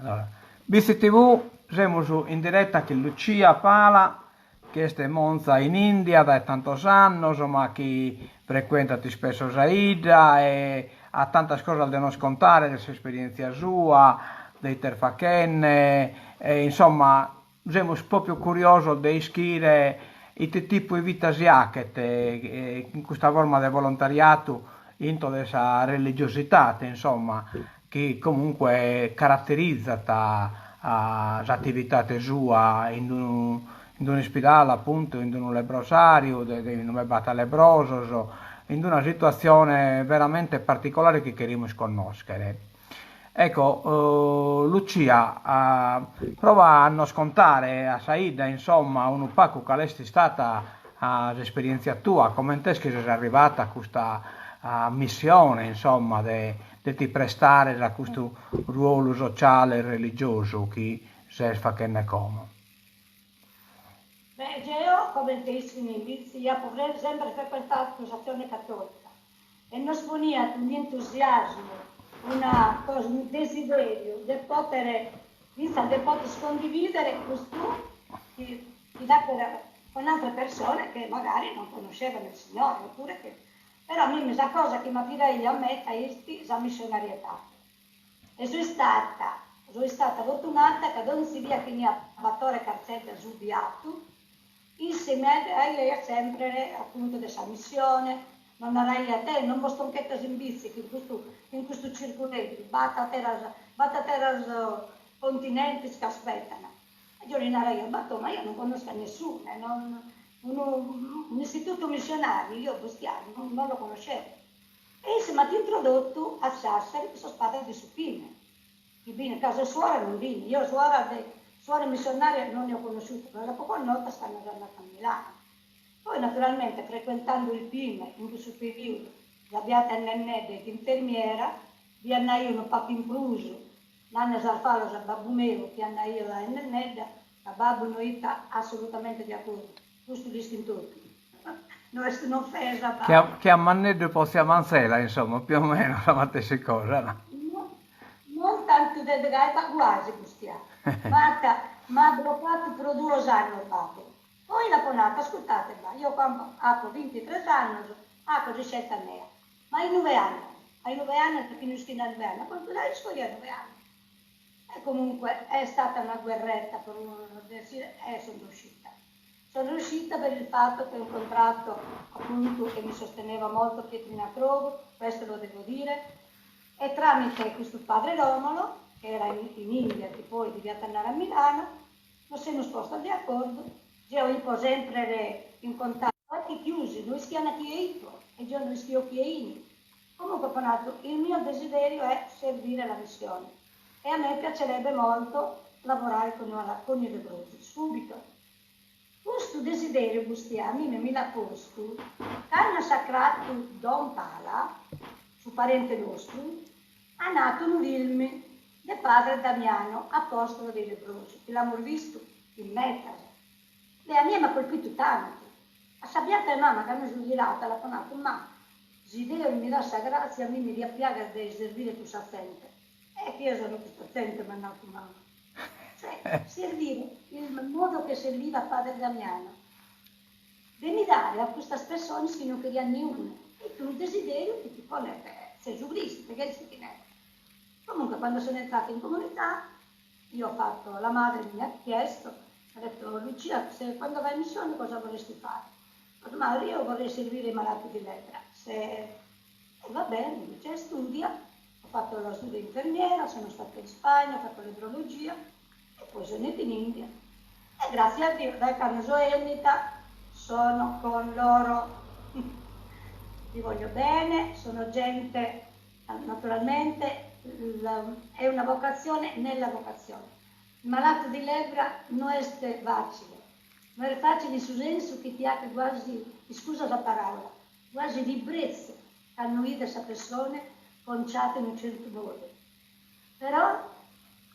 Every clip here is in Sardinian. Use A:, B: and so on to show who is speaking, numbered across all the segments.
A: Allora, Bitzi TV, semus in diretta chin Lucia Pala, chi est monza in India dae tantos annos, ma chi frecuentat ispesso sa 'idda e at tantas cosas de nos contare de s'esperientzia sua, de ite est fachende e insomma semus propriu curiosos de ischire ite tipu 'e vita si 'achet in custa forma de volontariatu intro de sa religiositade, insomma, chi comunque caraterizat s'atividade sua in unu in un'ispidale apuntu, in unu lebrosariu de inue b'at lebrosos, in una situatzione veramente particolare chi cherimus connòschere. Ecco, Lucia, prova a nos contare a sa 'idda, insomma, unu pagu cale est istada s'esperientzia tua, comente est chi ses arrivata a custa missione, insomma, de de ti prestare a custu ruolu sociale e religiosu chi ses fachende como.
B: Beh, jeo, comente ischin in Bitzi, apo sempre frecuentadu s'Atzione Cattolica e nos poniat un'entusiasmu, una cosa, unu desideriu de poter, fintzas de poter condividere custu chi chi con altre persone che magari non conoscevano il Signore, oppure che Però a mimmi sa cosa chi m'atiraiat meta est sa missionarietade. E so istata, so istata fortunata ca donzi bia chi 'eniat Battore Carzedda su biatu, isse mi 'aiat sempre appuntu de sa missione, nos naraiat, eh non bos tonchetas in Bitzi chi in custu in custu circuleddu b'at ateras b'at ateras continentes chi aspetan. E jeo li naraia, Battò, ma io non conosco a nessuno e non unu un'istituto missionariu io Bustianu non non lo conoscevo. E isse m'at introdottu a Sassari cun sos padres de su Pime, chi fin ca sas suoras non fin, io suoras de suore missionarie non ne ho conosciute, las apo connotas cando so andata a Milano. Poi naturalmente frequentando il Pime in cussu periodu, sa Beata Nennedda 'it infermiera, bi andaio unu pagu in prus Nande sas falas a babbu meu chi andaio dae Nennedda, ca babbu no it assolutamente de acordu, custu l'ischin totu. No est un'ofesa a
A: babbu. Che a Manneddu po tzia Manzela, insomma, più o meno sa matessi cosa, no?
B: Non tantu de gai, ma guasi, Bustià. M'at m'at blocadu pro duos annos babbu. Poi l'apo natu, ascurtate ba', io como apo bintitres annos, aco s'iscelta mea. Ma a inue ando? A inue ando chi no ischin a inue ando? Apo la isco io a inue ando. E comunque è stata una guerretta per e sono riuscita. Sono riuscita per il fatto che ho incontrato appunto che mi sosteneva molto Pietrina Crobu, questo lo devo dire, e tramite questo padre Romolo, che era in, in India, che poi doveva tornare a Milano, nos semus postos de acordu, jeo ipo sempre in contatto Occhi chiusi, no ischian chie ipo e jeo no ischio chie ini. Comunque apo natu, il mio desiderio è servire la missione e a me piacerebbe molto lavorare con con i lebbrosi, subito. Custu desideriu, Bustià, a mime mi l'at postu cando at sacratu Don Pala, su parente nostru, at natu unu film de padre Damiano, apostolo dei lebbrosi, chi l'amus vistu in metas. Beh, a mie m'at colpitu tantu. A sa biata 'e mama cando so ghirata l'apo natu, Ma, si Deus mi dat sa gràtzia a mie mi diat piagher de servire cussa zente. E chie sono custa zente m'at natu mama. Cioè, servire, il modo che serviva padre Damiano, de mi dare a custas pessones chi non cherian niunu. Est unu desideriu chi ti ponet Zesu Cristu, de ch'est chi neret. Comunque quando sono entrata in comunità Io ho fatto, la madre mi ha chiesto, ha detto Lucia se quando vai in missione cosa vorresti fare? Ho detto ma io vorrei servire i malati di lebbra, se e va bene, dice studia, ho fatto lo studio di infermiera, sono stata in Spagna, ho fatto lebrologia e poi sono andata in India e grazie a Dio dai cando so 'ennida sono con loro, li voglio bene, sono gente Naturalmente è una vocazione nella vocazione. Il malato di lebbra no est facile, no est facile in su sensu chi ti 'achet guasi, iscusa sa paraula, guasi ribrezzu cando 'ides sa pessone conciata in unu certu modu. Però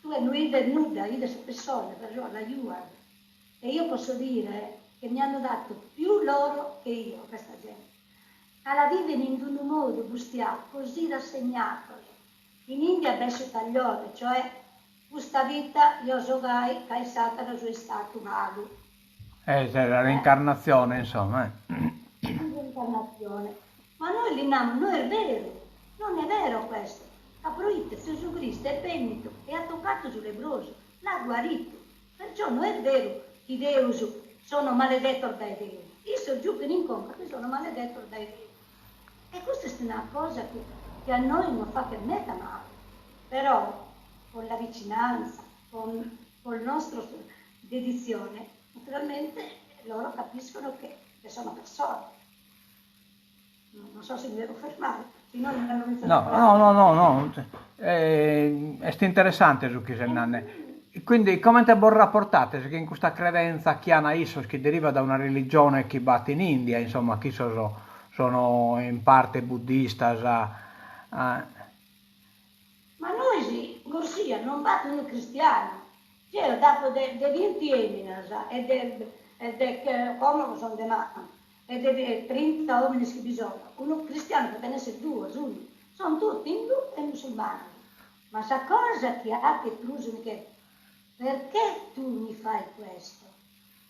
B: tue no 'ides nudda, 'ides sa pessone, però l'ajuas. E io posso dire che mi hanno dato più loro che io, questa gente. Ca la viven in unu modu, Bustià, così rassegnatos. In India b'est su taglione, cioè. Custa vita io so gai ca in s'àtera so istatu malu.
A: Eh, sa reincarnatzione, insomma. Eh.
B: Reincarnatzione. Ma noi li namus, no est beru, non è vero questo, ca proite Zesu Cristu est bennitu e at tocatu su lebrosu, l'at guaritu, perciò no est beru chi Deus sono maledetos dae Deus, issos giuchen in conca chi sono maledetos dae Deus. E custa est una cosa chi chi a nois nos fachet meda male, però con la vicinanza, con col nostro dedizione, naturalmente loro capiscono che che sono persone. Non so se mi devo fermare, si no
A: No, no, no, no, no. Est interessante su chi ses nande. Quindi comente bos raportates chin custa credenza chi an issos chi derivat da una religione chi b'at in India, insomma, chi issos sono in parte buddistas.
B: Ma nois in corsia non b'at unu cristianu. Jeo nd'apo de de vinti eminas e de e de como son de mancu E de trinta omines chi bi sono, unu cristianu poden esser duos, unu. Son tutti indù e musulmanos. Ma sa cosa chi achet prus mi che perché tu mi fai questo?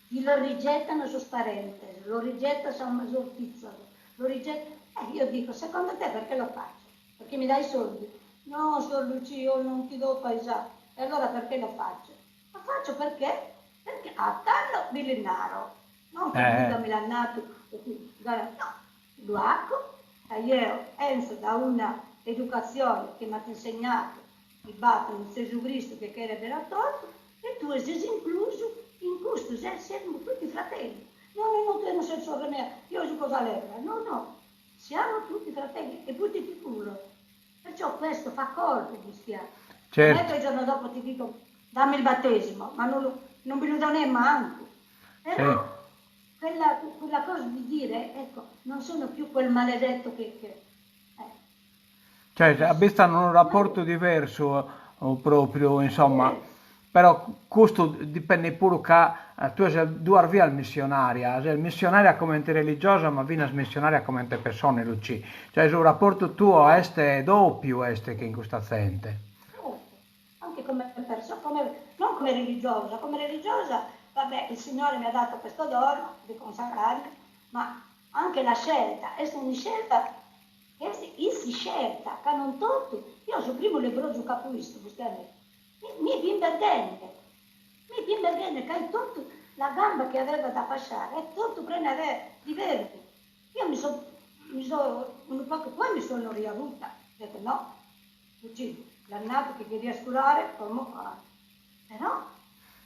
B: Chi lo rigettano sos parentes, lo rigettan sos fizos, lo rigettan. Eh io dico, secondo te perché lo faccio? Perché mi dai soldi? No, suor Lucia, io non ti do paesà. E allora perché lo faccio? Lo faccio perché perché a tando bi lis naro, non ca Buddha mi l'at natu no, lu aco ca jeo 'enzo da una educatzione chi m'at insegnatu chi b'at unu Zesu Cristu chi cheret bene a totu e tue ses inclusu in custu, semus tutti fratelli, no no no tue non ses sorre mea, io juco sa lepra, no no, siamo tutti fratelli e poi ti curo. Perciò questo fa colpo, Bustià.
A: Certo.
B: Non è che il giorno dopo ti dico dammi il battesimo, ma non, lo, non me lo do nemmanco. Però sì. quella, quella cosa di dire, ecco, non sono più quel maledetto che... che eh.
A: Cioè, abistano unu rapportu diversu propriu, insomma, sì. Però custu dipendet puru ca tue ses duas vias missionaria, ses missionaria comente religiosa ma finas missionaria comente pessone Lucì, cioè su raportu tuo est doppiu est chin custa zente.
B: Certo, anche come perso come non come religiosa, come religiosa vabbè il Signore mi ha dato questo dono di consacrarmi, ma anche la scelta, est un'iscelta est s'iscelta ca non totu, io su primu lebrosu ch'apo 'istu, Bustianu Mi fin perdende, mi fin perdende ca est totu la gamba chi aveva da fasciare est totu prena de vermi, io mi so mi so unu pagu poi mi sono riavuta, ho detto no, Lucì, l'at nadu chi cherias curare, como però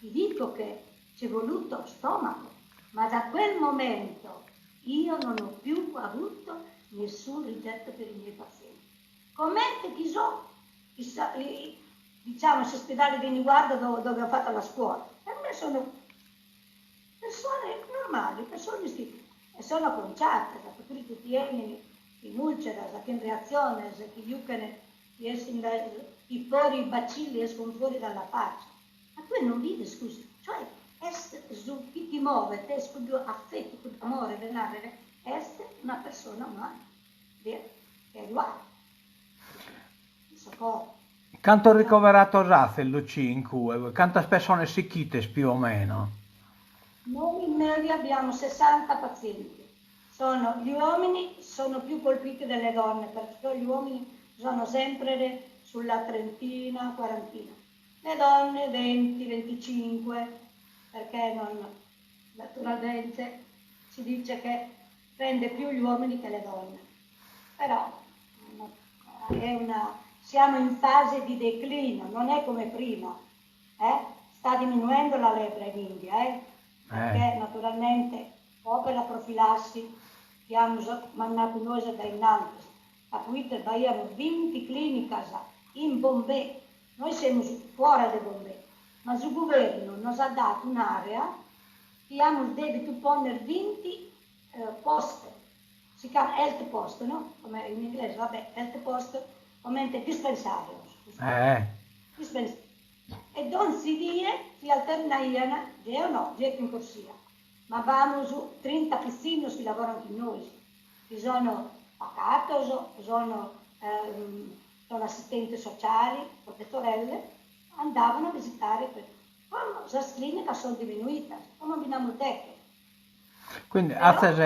B: ti dico che c'è voluto stomaco, ma da quel momento io non ho più avuto nessun rigetto per i miei pazienti. Comente chi so diciamo s'ospedale di Niguarda dove, dove ho fatto la scuola, per me sono persone normali, persone chi sono acconciate, per tutti chin ulceras, chin reatziones, chi juchen, chi essin dae, chi fuori i bacilli escono fuori dalla faccia. Ma tue non bides cussu, cioè est su chi ti movet, est cuddu affettu, cuddu amore de narrere, est una persona umana, de ajuare. In su coro.
A: Cantos ricoveratos azes, Lucì, in cue? Cantas pessones sichites più o meno?
B: Noi in media abbiamo 60 pazienti. Sono, gli uomini sono più colpiti delle donne, perciò gli uomini sono sempre sulla trentina, quarantina. Le donne 20, 25, perché non, naturalmente si dice che prende più gli uomini che le donne. Però è una, siamo in fase di declino, non è come prima. Eh? Sta diminuendo la lebbra in India, eh? perché eh. naturalmente o per la profilassi chi amus mannatu nois dae innantis, a poite b'aiamus vinti clinicas in Bombay, nois semus fora de Bombay, ma su guvernu nos at datu un'area chi amus devitu ponner vinti poste, si chiama health post, no? Come in inglese, vabbè, health post comente dispensarios.
A: Eh.
B: Dispensarios. E donzi die si alternaian, jeo no, jeo in corsia, ma b'amus trinta pitzinnos chi lavorant chin nois, chi sono pacatos, sono sono assistenti sociali, protettorelle. Andavano a visitare que Como sas clinicas son diminuitas, como bi nd'amus deche.
A: Quindi atzes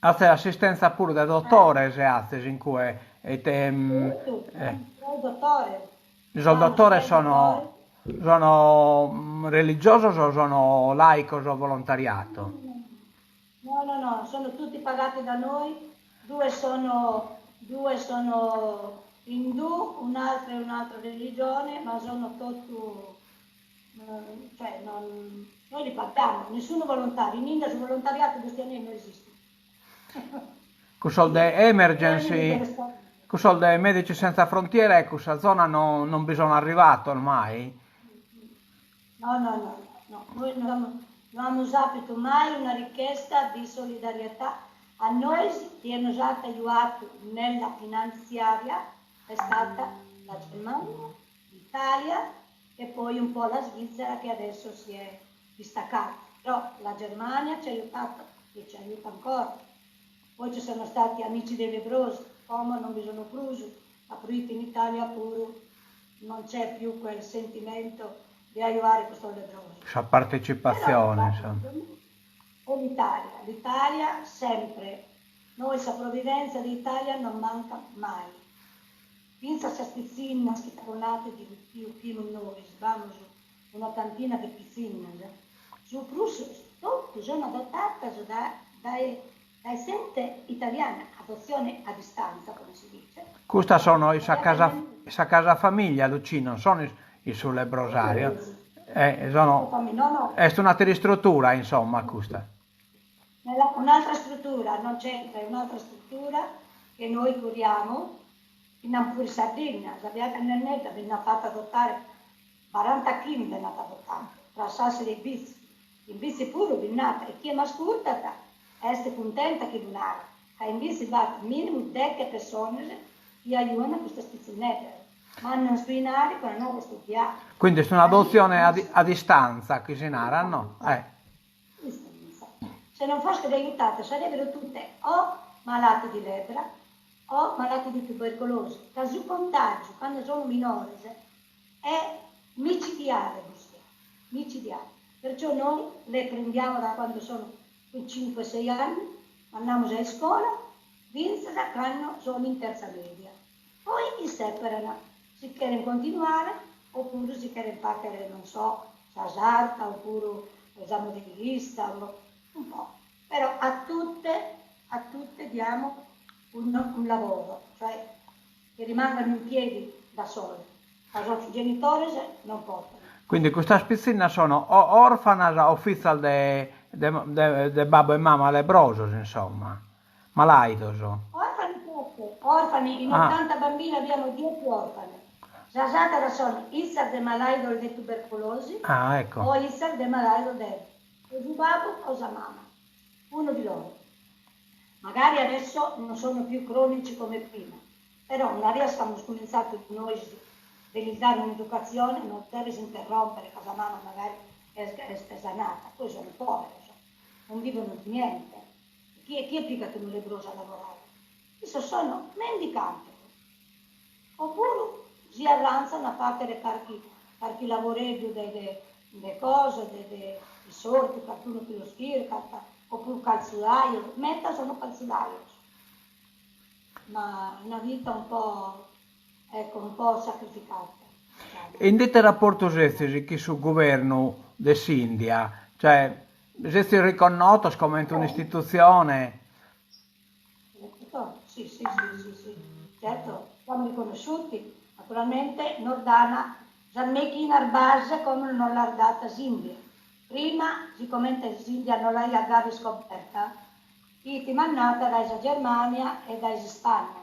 A: atzes assistenza puru de dotores atzes in cue e ite
B: Certu, tres dotores.
A: Sos dotores sono sono religiosos o sono laicos o volontariato?
B: No, no, no, sono tutti pagati da noi, due sono, due sono indù, un'altra è un'altra religione, ma sono totu, cioè non, noi li paghiamo, nessuno volontario, in India su volontariato Bustianè no esiste.
A: Cussos de Emergency, cussos de Medici Senza Frontiere in cussa zona no non bi sono arrivatos mai?
B: No, no, no, no, noi no amus, no amus àpitu mai una richiesta di solidarietà, a nois chie nos at ajuatu nella finanziaria è stata la Germania, l'Italia e poi un po' la Svizzera che adesso si è distaccata, però la Germania ci ha aiutato e ci aiuta ancora. Poi ci sono stati Amici dei Lebbrosi, como non bi sono prus, ma proite in Italia puru non c'è più quel sentimento de ajuare custos lebbrosos.
A: Sa partecipatzione, insomma.
B: E l'Italia, l'Italia sempre, noi sa provvidenza de Italia non manca mai. Fintzas sas pitzinnas chi t'apo natu chi 'uchimus nois, b'amus un'otantina de pitzinnas, su prus totu sono adotatas dae dae zente italiana, adozione a distanza come si dice.
A: Custas sono in sa casa in sa casa famiglia Lucì, non sono in su lebbrosario, eh, sono est un'atera istrutura insomma custa.
B: Un'altra struttura, non c'entra, è un'altra struttura che noi curiamo in puru in Sardigna, sa Bianca Nennedda bi nd'at fatu adottare Barantachimbe nd'at adottatu, tra Sassari e Bitzi. In Bitzi puru bi nd'at e chie m'ascurtat est cuntenta chi lu naro, ca in Bitzi b'at minimu deche pessones chi ajuan custas pitzinneddas, mandan su 'inari pro andare a istudiare.
A: Quindi est un'adotzione a distanza chi si narat, no? Eh.
B: Distanza. Se non fossero aiutate sarebbero tutte o malate di lebbra o malate di tubercolosi, ca su contàgiu cando sono minores È micidiale Bustià, micidiale. Perciò noi le prendiamo da quando sono cun cinque sei anni, mandamus a iscola, fintzas a cando sono in terza media. Poi isseperan si cheren continuare oppuru si cheren faghere, non so, sa sarta oppuru sa modellista, un po'. Però a tutte, a tutte diamo un un lavoro, cioè Che rimangano in piedi da sole, ca sos genitores non poten.
A: Quindi custas pitzinnas sono o orfanas o fizas de de de babbu e mama lebrosos, insomma, malaidos.
B: Orfani poco, orfani, in ottanta bambine abbiamo dieci orfane, sas ateras sono fizas de malaidos de tuberculosi
A: ah, ecco.
B: o fizas de malaidos de o su babbu o sa mama, uno di loro. Magari adesso non sono più cronici come prima, però una 'ia ch'amus cumintzatu nois de lis dare un'educatzione non deves interrompere ca sa mama magari est est sanata, poi sono poveros, non vivono di niente, chie chie pigat unu lebrosu a lavorare? Issos sono mendicantes, oppuru si arranzan a faghere carchi carchi lavoreddu de de de cosa, de de s'ortu, carcunu chi los chircat, oppuru calzulajos, meta sono calzulajos, ma una vita un po' ecco un po' sacrificata, diciamo.
A: In ite rapportu sezis chin su guvernu de s'India? Cioè, sezis riconnotos comente un'istitutzione?
B: Certo, sì, sì, sì, sì, sì, certo, siamo riconosciuti, naturalmente nos dana sas meichinas base como nos las dat s'India. Prima, sicomente s'India non l'aiat galu iscoberta, fit mandata dae sa Germania e dae s'Ispagna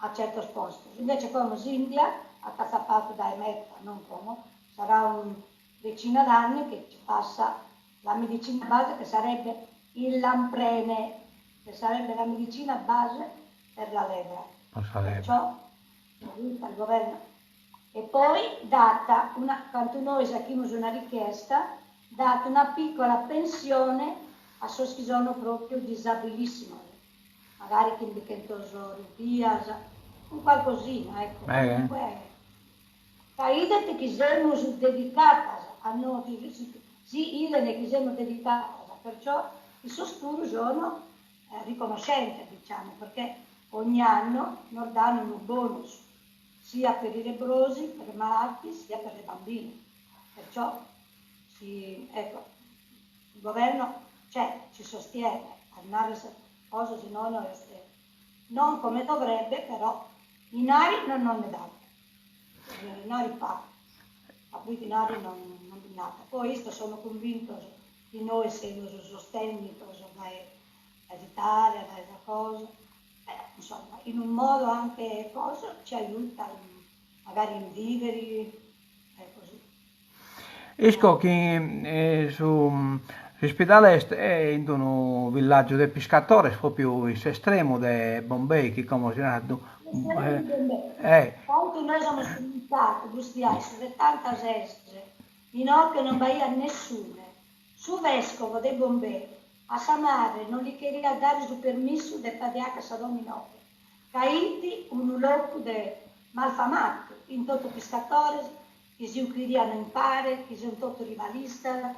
B: a certos postos, invece como s'India at atzapatu dae meta, non como, sarà un decina d'anni che ci passa la medicina base che sarebbe il lamprene, che sarebbe la medicina base per la lebbra. Perciò aiuta il governo. E poi data una, quando noi fachimus una richiesta, dat una piccola pensione a sos chi sono proprio disabilissimos, magari chimbichentos rupias, un qualcosina, ecco, comunque. Ca 'ident chi semus dedicadas a no si 'iden chi semus dedicadas, perciò issos puru sono riconoscentes, diciamo, perché ogni anno nos danno unu bonus, sia per i lebbrosi, per i malati, sia per le bambine. Perciò si, ecco, il governo c'è, ci sostiene, a narrer sa cosa si nono est non come dovrebbe, però 'inari non nos nde dat, 'inari pagu, ca proite 'inari non non bi nd'at. Poi issos sono cunvintos chi nois semus sostennidos dae dae s'Italia, dae sa cosa, insomma in un modo anche cosa ci aiuta magari in viveri e così.
A: Isco chi su s'ispidale est in unu villaggiu de piscatores propriu in s'estremu de Bombay chi como si narat
B: Tantu nois amus comintzadu, Bustià, in su setantases, inoghe non b'aiat nessune, su vescovo de Bombay a sa madre non li cheriat dare su permissu de fadiare sa domo inoghe, ca 'it unu locu de malfamatu, in totu piscatores chi si ucchidian impare, chi sun totu rivalistas,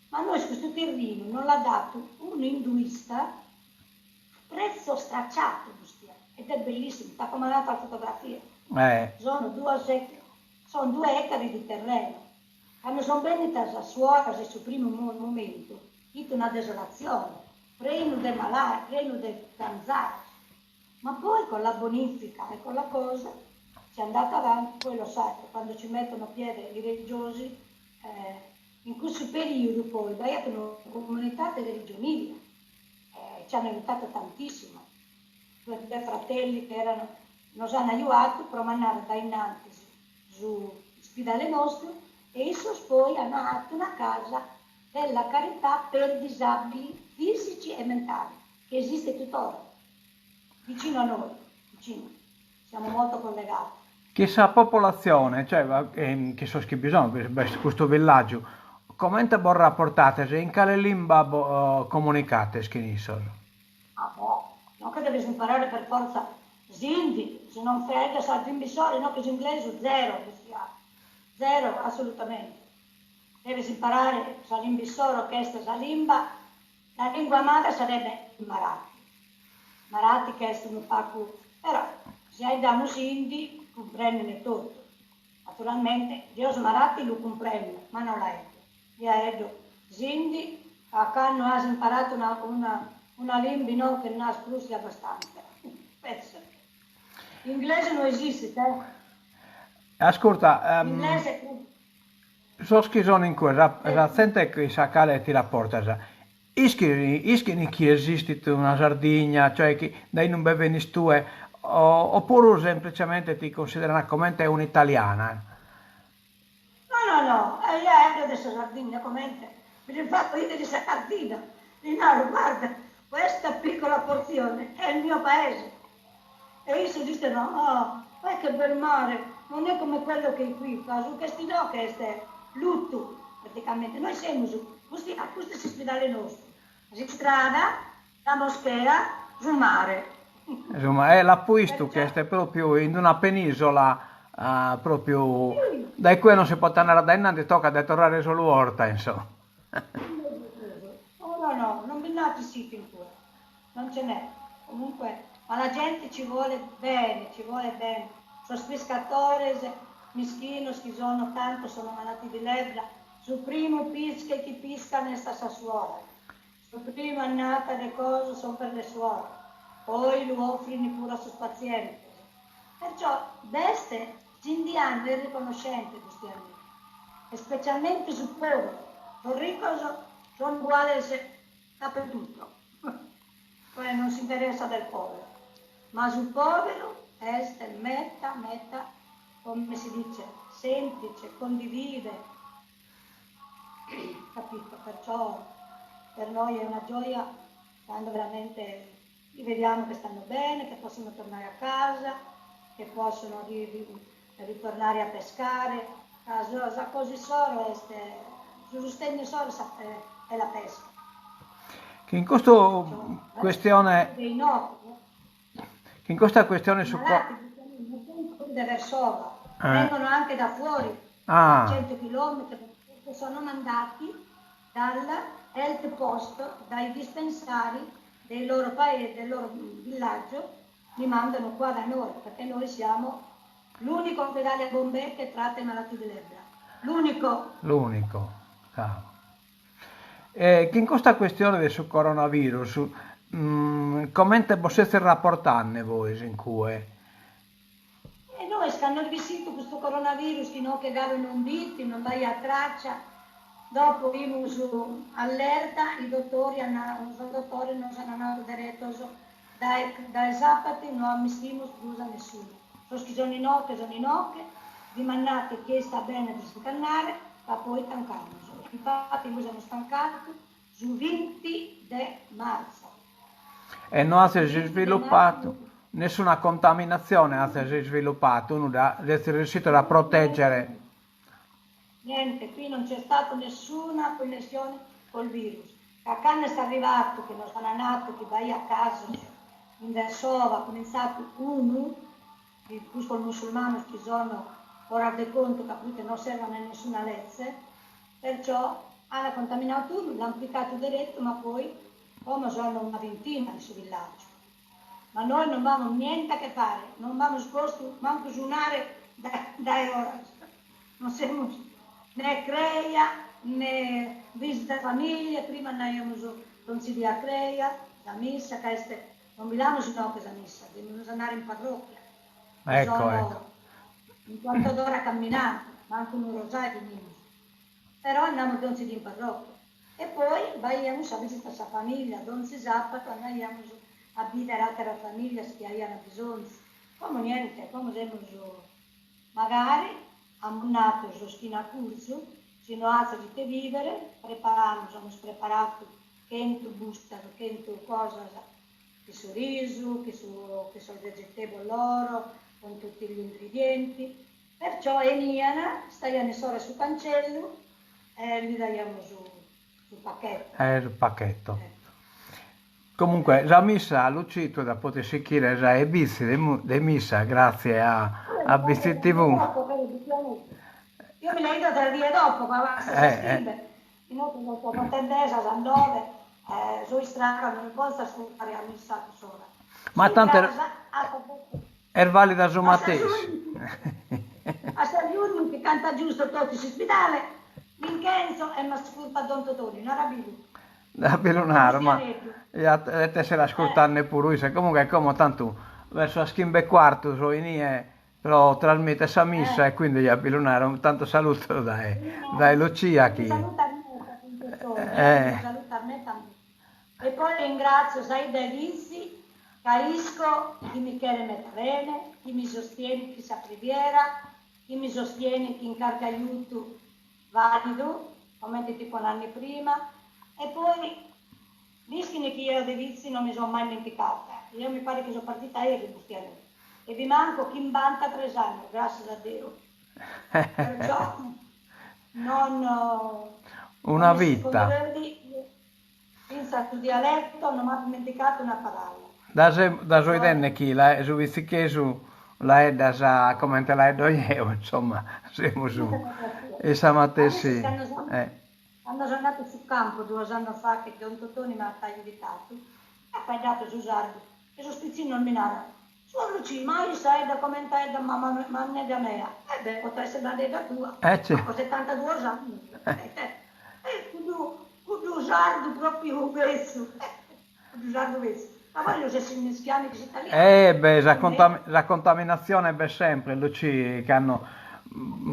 B: ma nois custu terrinu nos l'at datu unu induista a prezzo stracciato, Bustià, ed è bellissimo, t'apo mandatu la fotografia, sono duas sono due ettari di terreno, cando son bennidas sas suoras in su primu momentu, 'it una desolazione, prenu de malaidos, prenu de zanzaras, Ma poi con la bonifica e con la cosa si è andata avanti, poi lo sai che quando ci mettono piede i religiosi, eh, in cussu periodu poi b'aiat una comunità de religionilla, eh, ci hanno aiutato tantissimo, due due fratelli che erano, nos an ajuatu pro mandare dae innantis su ispidale nostru e issos poi an atu una casa della carità per disabili fisici e mentali, che esiste tuttora, vicino a noi, vicino, siamo molto collegati.
A: Chi sa popolatzione, cioè chi sos chi bi sono, b'est custu villaggiu, comente bos raportates e in cale limba comunicates chin issos?
B: Ah boh, non che deves imparare per forza s'indi, si non faeddas sa limba issoro, no che s'inglesu zero, zero assolutamente. Deves imparare sa limba issoro che est sa limba La lingua madre sarebbe il marathi, marathi che est unu pagu, però si 'aeddamus hindi cumprenden totu, naturalmente deo su marathi lu cumprendo ma no l'aeddo, deo 'aeddo s'hindi ca cando as imparadu una una una limba inoghe nd'as prus che abbastanza, penso. Inglese no esistit eh.
A: Ascurta, Sos chi sono in cue, sa sa zente chin sa cale ti raportas, ischin ischin chi esistit una Sardigna, cioè chi dae inube benis tue, o oppuru semplicemente ti considerana comente un'italiana?
B: No, no, no, e eo 'aeddo de sa Sardigna comente mi lis fatto 'idere sa cartina, li naro, guarda, questa piccola porzione è il mio paese. E issos dichen, oh, ma che bel mare, non è come quello che è qui, ca su ch'est inoghe est lutu, praticamente. Noi semus, custu custu est s'ispidale nostru, s'istrada, sa moschea, su mare.
A: Insomma, e l'apo 'istu chi est propriu in una penisola, propriu dae cue non si potet andare a dae innanti, tocat de torrare solu 'orta, insomma.
B: No, no, no, non bi nd'at situ in cue. Non ce n'è, comunque, ma la gente ci vuole bene, ci vuole bene, sos piscatores mischinos chi sono tanto sono malati di lebbra, su primu pische chi piscan est a sa suora, su primu annata de cosa son per le suore, poi lu offrini puru a sos pazientes, perciò b'est s'indianu est riconoscente custu amigu, e specialmente su poveru, sos riccos sono uguales Dappertutto. Poi non si interessa del povero, ma su poveru est meta meta, come si dice, semplice, condivide, capito? Perciò per noi è una gioia quando veramente li vediamo che stanno bene, che possono tornare a casa, che possono ritornare a pescare, ca sa cosa issoro est su sustegnu issoro est la pesca.
A: Chi in custa questione chi in custa questione su
B: de Versova. Vengono anche da fuori,
A: Ah.
B: 100 chilometri, perché sono mandati dal health post, dai dispensari del loro paese, del loro villaggio, li mandano qua da noi, perché noi siamo l'unico ospedale a Bombay che tratta i malati di lebbra. L'unico.
A: L'unico, cavolo. E in questa questione de su coronavirus, comente bos sezis raportande vois in cue?
B: E nois cando est bessidu custu coronavirus chi no che galu non b'it, non b'aiat traccia, dopo imus allerta, i dottori han, sos dottori nos an nadu deretos, dae dae sapatu no ammistimus prus a nessunu, sos chi sono inoche sono inoche, dimandate chie istat bene de si nch'andare, ca poi tancamus. Infatti nois amus tancadu su vinti de martzu.
A: E no azis isvilupadu nessuna contaminatzione azis isvilupadu, nudda, sezis riuscidos a proteggere.
B: Niente, qui non c'è stata nessuna connessione col virus. Ca cando est arrivadu chi nos an nadu chi b'aiat casos in Versova, at cumintzadu unu di custos musulmanos chi sono foras de contu ca proite no osservano nessuna leze, perciò an contaminadu unu, l'an picadu deretu, ma poi como sono una vintina in su villaggiu. Ma noi non b'amus niente a che fare, non b'amus postu mancu su nare dae 'oras. Non semus ne creja ne visita famiglie, prima andaiamus donzi die a creja, sa missa, ca est, non bi l'amus inoghe sa missa, devimus andare in parrocchia,
A: Ecco,
B: sono
A: ecco.
B: un quarto d'ora camminando, mancu unu rosariu finimus, però andamus donzi die in parrocchia. E poi b'aiamus sa visita a sa famiglia, donzi sapatu andaiamus a bidere ateras famiglias chi aian bisonzu. Como niente, como semus Magari, amus natu sos chi in acurtzu, si no azis ite bìvere, preparamus, amus preparatu chentu bustas, chentu cosas, chi su risu, chi su chi sos vegetebos loro, con tutti gli ingredienti, perciò 'enian, istaian in s'ora 'e su cancellu e li daiamus su pacchetto.
A: Eh, su pacchetto. Comunque sa missa Lucì tue dda podes sichire sa 'e Bitzi de missa gratzie a a Bitzi TV.
B: Io mi la 'ido tres die dopo, ca a sas chimbe, inoghe sono sas otto e mesa, sas noe, so istraca, non mi potzo ascurtare a missa a cuss'ora.
A: Ma tantu est valida su matessi.
B: A sas undixi canta giusto totu in s'ispidale, mi nch'enzo e m'ascurto a Don Totoni, narabilu.
A: Da bi lu naro, ma depet essere ascurtande puru isse. Comunque como tantu verso sas chimbe e cuartu so inie pro trasmitere sa missa e quindi ja bi lu naro. Tantu saluto dae dae Lucia chi
B: E poi ringrazio sa 'idda 'e Vitzi ca isco chi mi cheret meda bene, chi mi sostienit chin sa preghiera, chi mi sostienit chin carchi aiutu validu, comente tipo un'annu prima, e poi l'ischin chi eo de Vitzi non mi so mai immenticata, eo mi paret chi so partita eris Bustianu, e bi manco chimbantatres annos, gràssias a Deu, perciò non
A: Una vita.
B: Fintzas su dialetto non m'apo immenticatu una paraula.
A: Da da so 'idende chi la su vitzichesu l'aeddas comente l'aeddo jeo, insomma, semus in sa matessi.
B: Cando so andatu a su campu duos annos faghet Don Totoni m'at invitatu, apo faeddatu su sardu e sos pitzinnos mi naran, Suor Lucì, ma issa 'aeddat comente 'aeddat mama mannedda mea. E beh, potet esser mannedda tua, apo setantaduos annos. E cuddu cuddu sardu propriu betzu, cuddu sardu betzu. Ma poi lu ses immischiande cun s'italianu.
A: Eh beh, sa sa contaminatzione b'est sempre, Lucì, cando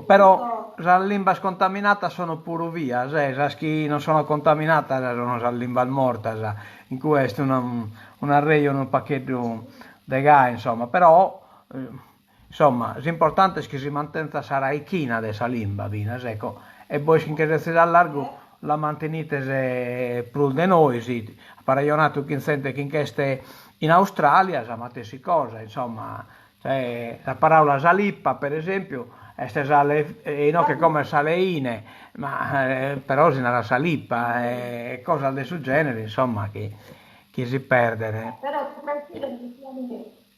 A: però sas limbas contaminatas sono puru vias, eh, sas chi non sono contaminatas sono sas limbas mortas, in cue est una un'arrejonu unu pagheddu de gai, insomma, però insomma s'importante est chi si mantenzat sa raichina de sa limba finas, ecco, e bois chi nche sezis a largu la mantenites prus de nois, apo arrejonadu chin zente chi nch'est in Australia, sa matessi cosa, insomma, cioè sa paraula salipa per esempiu est sale inoghe como est saleine, ma però si narat salipa e cosas de su genere, insomma, chi chi si perdene.
B: Però ti preciso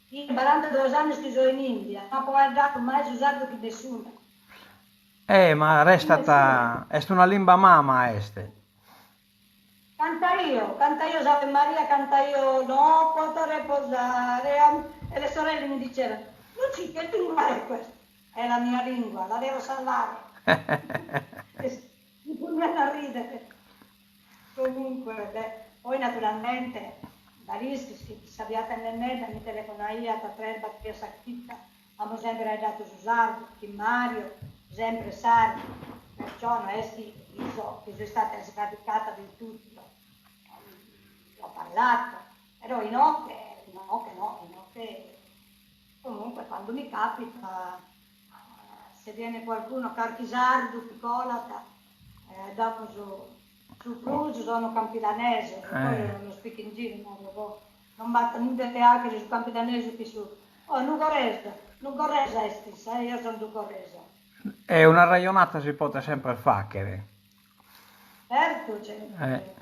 B: chi. In barantaduos annos chi so in India no apo faeddadu mai su sardu chin nessuna.
A: Eh, ma restat, est una limba mama est.
B: Cantaio, cantaio s'Ave Maria, cantaio no poto reposare e le sorelle mi dicevano, Luci che lingua è questa? È la mia lingua, la devo salvare. E si ponian a ridere. Comunque, beh, poi naturalmente da l'ischis chi sa fiata Nennedda mi telefonaiat tres battor bias a chida, amus sempre faeddadu su sardu, chin Mario, sempre sardu, perciò no est chi chi so chi so istada sradicata del tutto, l'ho parlato, però inoghe, inoghe no, inoghe comunque quando mi capita, se viene qualcuno, carchi sardu chi colat, damus su prus sono campidanesos, poi no speak in giro, naro, boh, non b'at nudda de 'achere su campidanesu chi su Oh, nugoresa, nugoresa est issa, eh, io sono nugoresa.
A: E una rajonata si potet semper fachere.
B: Certu, certu, certu.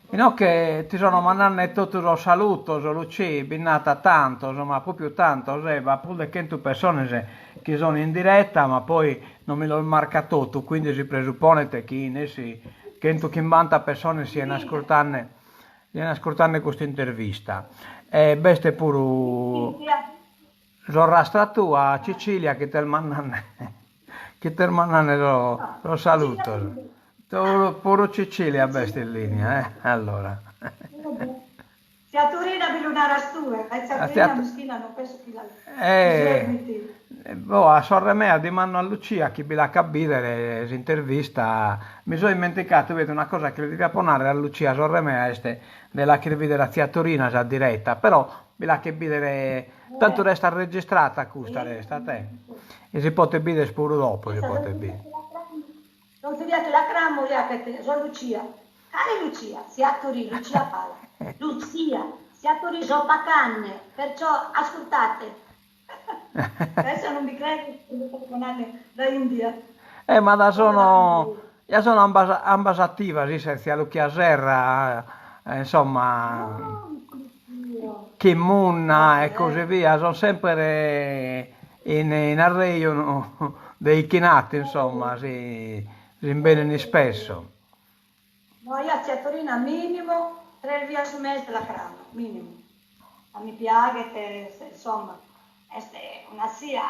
A: Inoghe ti sono mandende totu sos salutos, Lucì, bi nd'at tantos, ma propriu tantos, eh, b'at prus de chentu pessones chi sono in diretta, ma poi non mi los marcat totu, quindi si presupponet chi nessi chentuchimbanta pessones sian ascurtende Sian ascurtende custa intervista. E b'est puru sorrastra tua, Cecilia, chi t'est mandende chi t'est mandende sos salutos. Puru Cecilia b'est in linea, eh, allora.
B: Tzia Turina bi lu naras tue, ca tzia Turina mischina non penso chi la seguit.
A: Boh, a sorre mea dimando a Lucia chi bi l'acat bìdere s'intervista, mi so immenticatu, vedi, una cosa chi li devia ponare a Lucia, sorre mea, est de l'acher bìdere a tzia Turina sa diretta, però bi l'achet bìdere, tantu restat registrata custa, restat, eh, e si potet bìdere puru dopo, si potet bìdere.
B: Donzi bia chi la cramo li achet, so Lucia. Cale Lucia? Tzia Turì, Lucia Pala. Lucia, tzia Turì so pacanne, perciò ascurtate. Adesso non bi credo, telefonanne da India.
A: Eh, ma da sono, ja sono ambas, ambas attivas, issa e tzia Luchia Serra, eh, insomma, chin Munna e così via, son sempre in, in arrejonu de 'ichinatu, insomma, si, si imbenin ispesso.
B: No, io a tzia Turina minimo tres bias su mese la cramo, minimo. Ca mi piaghet, insomma, est una tzia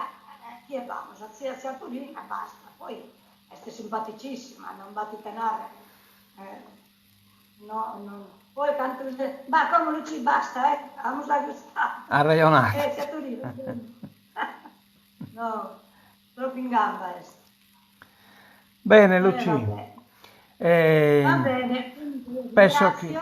B: chi b'amus, sa tzia tzia Turina, basta, poi est simpaticissima, non b'at ite narrer, no no, poi cantu ma como Lucì basta eh, amus agustadu.
A: Arrejonadu.
B: Eh tzia Turina, no, tropu in gamba est.
A: Bene Lucì.
B: Va bene,
A: penso chi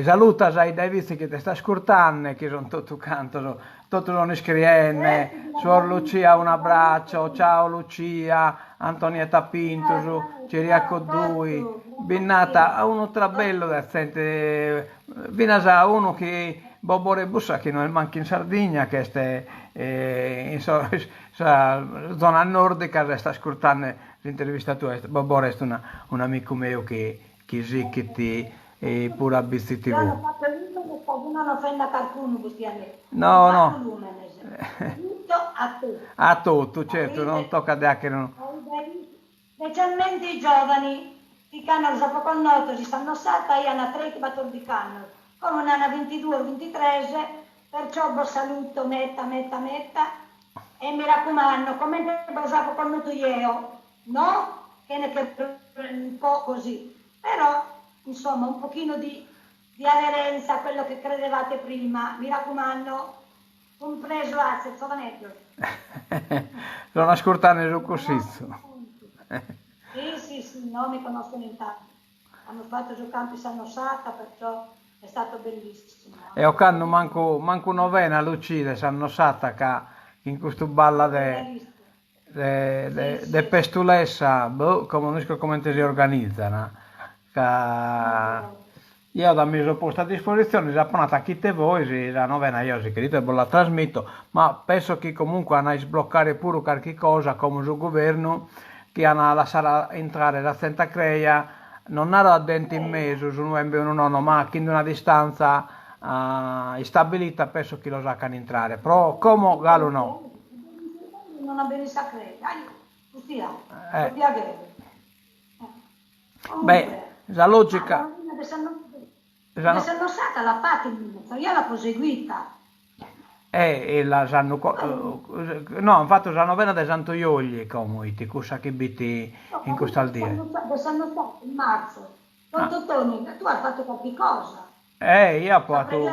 A: salutas a 'Idda 'e Vitzi chi t'est ascurtende, chi son totu cantos, totu son iscriende, Suor Lucia un abbraccio, ciao Lucia, Antonietta Pintus, Ciriaco Dui, bi nd'at unu trabellu de zente, finas unu chi Bobore Bussa chi no est mancu in Sardigna, chi est in sa zona nordica, est ascurtende s'intervista tua, est Bobore est un'amicu meu chi chi sichit puru a Bitzi
B: TV. No fatto lùmenes ca si no offendo a carcunu Bustianeddu.
A: No no.
B: Fatto lùmenes. Tutto a totu.
A: A totu, certu, non tocat de 'achere unu.
B: Specialmente i giovani, chi cando los apo connotos in s'Annossata aian treichi batordic'annos, como nd'an bintiduos bintitres, perciò bos saluto meta meta meta e mi raccumando, comente bos apo connotu jeo, no chene che un po' così, però insomma un pochino di di aderenza a quello che credevate prima, mi raccomando, cumpresu azis zovaneddos.
A: Sono ascurtende su cussitzu.
B: Sì, sì, sì, no, mi conoscono in tanti. Amus fatu su campu in s'Annossata, perciò è stato bellissimo.
A: E ocannu mancu mancu novena Lucì de s'Annossata ca in custu balla de de de de pestulessa, boh, como no isco comente si organizan, ca jeo da mi so postu a disposizione, si apo natu 'achite vois sa novena, jeo si cherides bos la trasmito, ma penso chi comunque an a isbloccare puru carchi cosa, como su guvernu, chi an a lassare intrare sa zente a creja, non naro a dente in mesu, su nuembe unu nono, ma chin d'una distanza. istabilita penso chi los acan intrare, pro como galu no.
B: Non aberit sa creja, ahi, Bustià, pro piaghere.
A: Beh, sa logica.
B: De sa nossata l'at fata in mezzo, io l'apo seguita.
A: E la s'annu no an fatu sa novena de Santu Juogli como 'it cussa chi b'it in custas dies.
B: De sa nossata in marzu. Don Totoni, tu as fatu carchi cosa.
A: Eh, io apo 'atu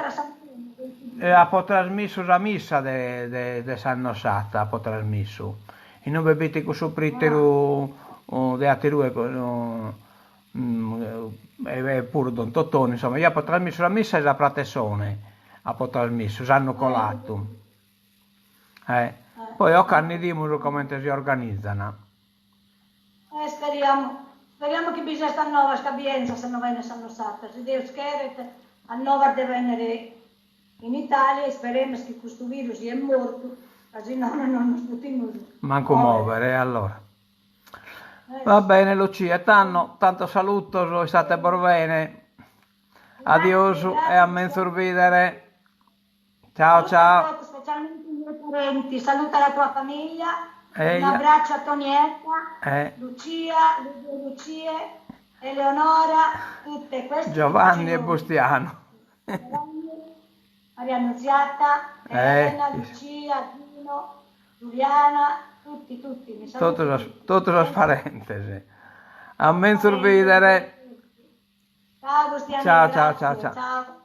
A: apo trasmissu sa missa de de de sa Nossata, apo trasmissu, inube b'it cussu priteru de aterue e puru don Totoni, insomma, io apo trasmissu sa missa e sa pratessone, apo trasmissu s'annu colatu. Eh, poi ocannu 'idimus comente si organizan.
B: Eh, speriamo, speriamo chi bi siat novas ca bi 'enzat sa novena 'e sa Nossata, si Deus cheret, a novas de bennere in Italia, isperemus chi custu virus siet mortu, ca si nono non nos potimus
A: Mancu mòvere, e allora. Va bene Lucia, tando, tantos salutos, istatebos bene. Adiosu e a menzus bìdere. Ciao ciao.
B: Specialmente i miei parenti, saluta la tua famiglia, un abbraccio a Tonietta, eh. Lucia, le due Lucie, Eleonora, tutte queste.
A: Giovanni e Bustiano.
B: Giovanni, Maria Annunziata, eh. Elena, Lucia, Gino, Giuliana, tutti, tutti. Mi
A: saluto totus, totus sos parentes. A menzus bìdere.
B: Ciao Bustiano,
A: ciao, ciao, ciao, ciao.
B: ciao.